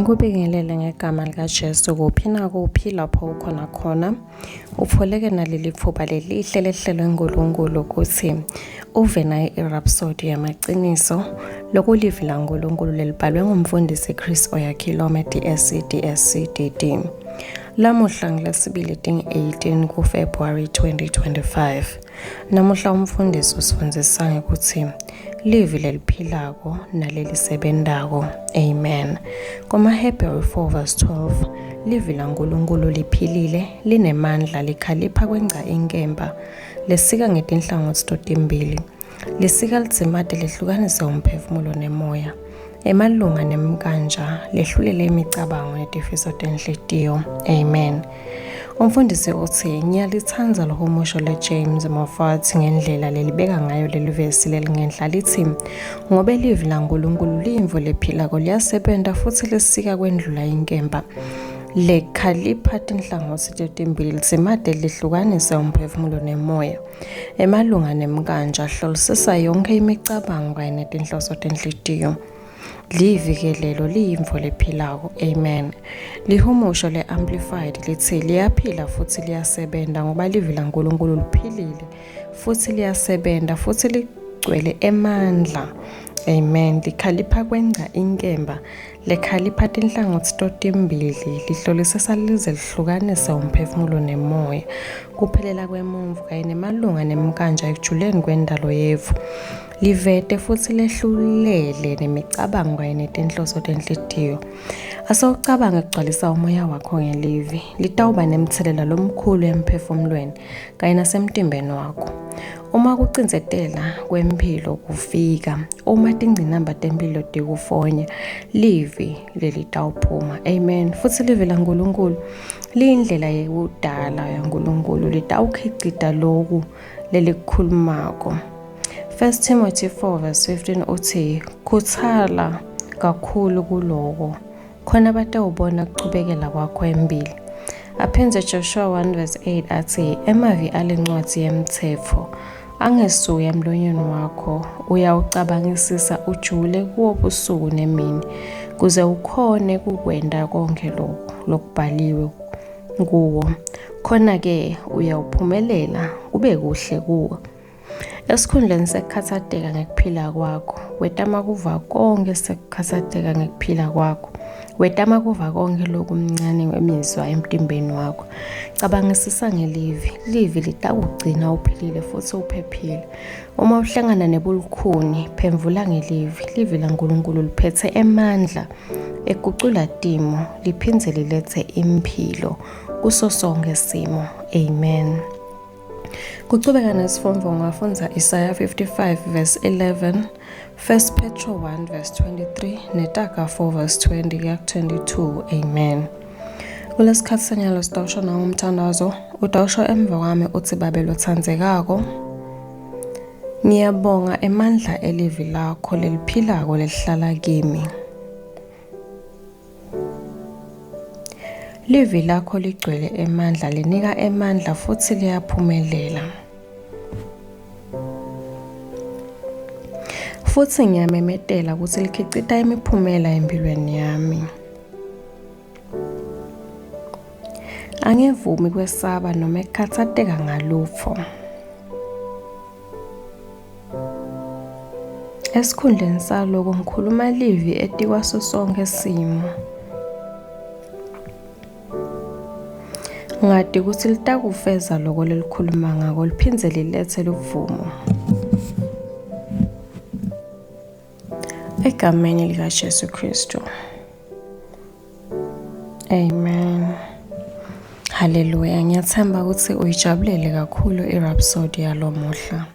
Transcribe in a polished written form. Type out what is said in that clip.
Ngikubingelele ngegama likaJesu kuphi nakuphi lapho ukhona khona. Utholeke naleli thuba lelihle lehlelwe nguNkulunkulu ukuthi uve naye iRhapsody yamaqiniso lokulivi laNkulunkulu lelibhalwe ngumfundisi Chris Oyakhilome DSC DSC DD. Lamuhla ngilesibili ting-18 kuFebruary 2025. Namuhla umfundisi usifundisa ngokuthi livi leliphilako nalelisebentako. Amen. KumaHebheru 4 verse 12, livi laNkulunkulu liphilile, linemandla, likhalipha kwengca inkemba, lesika ngetinhlangothi totimbili. Lisika lidzimate lehlukanise umphefumulo nemoya. Emalunga nemkanja lehlulele imicabango netifiso tenhlitiyo. Amen. Umfundisi uthi, Ngiyalithanda lohumusho le-James Moffatt ngendlela lelibeka ngayo leli vesi lelingenhla lithi, ngobe livi laNkulunkulu liyimvu lephilako liyasebenta futhi lisika kwendlula inkemba lekhalipha tinhlangothi totimbili lidzimate lihlukanise umphefumulo nemoya. Emalunga nemkanja hlolisisa yonkhe imicabango kanye netinhloso tenhlitiyo. Liyivikelelo liyimvo lephilako. Amen. Lihumusho le-Amplified lithi liyaphila futhi liyasebenta ngoba livi laNkulunkulu liphilile futhi liyasebenta futhi ligcwele emandla. Amen. Likhalipha kwengca inkemba, lekhalipha tinhlangothi totimbili, lihlolisisa lize lihlukanise umphefumulo nemoya, kuphelela kwemumvu kanye nemalunga nemkanja ekujuleni kwendalo yevu. Livete futsi lehlulele nemicabango kanye netinhloso tenhlitiyo. Asewucabange kugcwalisa umoya wakho ngelivi. Litawuba nemtselela lomkhulu emphefumulweni kanye nasemtimbeni wakho. Uma kucindzetela kwemphilo kufika, uma tingcinamba temphilo tikufonya, livi lelitawuphuma. Amen. Futsi livi laNkulunkulu liyindlela yekudala yaNkulunkulu litawukhicita loku lelikukhulumako. 1 Timothy 4 verse 15 uthi, Khuthala kakhulu kuloko, khona batawubona kuchubekela kwakho embili. Aphindze Joshua 1 verse 8 athi, emavi alencwadzi yemtsetfo angesuki emlonyeni wakho, uyawucabangisisa ujule kuwo busuku nemini, kuze ukhone kukwenta konkhe loku lokubhaliwe kuwo. Khona-ke uyawuphumelela kube kuhle kuwe. Esikhundleni sekukhatsateka ngekuphila kwakho, wetama kuva konkhe sekukhatsateka ngekuphila kwakho. Wetama kuva konkhe lokumncane kwemizwa emtimbeni wakho. Cabangisisa ngelivi. Livi litakugcina uphilile futhi uphephile. Uma uhlangana nebulukhuni, phendvula ngelivi. Livi laNkulunkulu liphethe emandla egucula timo, liphindze lilethe imphilo kuso sonkhe simo. Amen. Kuchubeka nesifundvo ungafundza Isaya 55 verse 11, 1 Petro 1 verse 23 neTaga 4 verse 20 kuya 22. Amen. Kulesikhathi senyalo sitawusho nawo umthandazo, utawusho emva kwami uthi Babe lotsandzekako, ngiyabonga emandla elivi lakho leliphilako lelihlala kimi. Livi lakho ligcwele emandla, linika emandla futsi liyaphumelela. Futsi ngiyamemetela kutsi likhicita imiphumela empilweni yami. Angivumi kwesaba noma kukhatsateka ngalutfo. Esikhundleni saloko ngikhuluma livi etikwaso sonkhe simo. Ngati kutsi litakufeza loko lelikhuluma ngako liphindze lilethe luvumo. Egameni likaJesu Kristu. Amen. Haleluya. Ngiyathemba ukuthi uyijabulele kakhulu iRhapsody yalomuhla.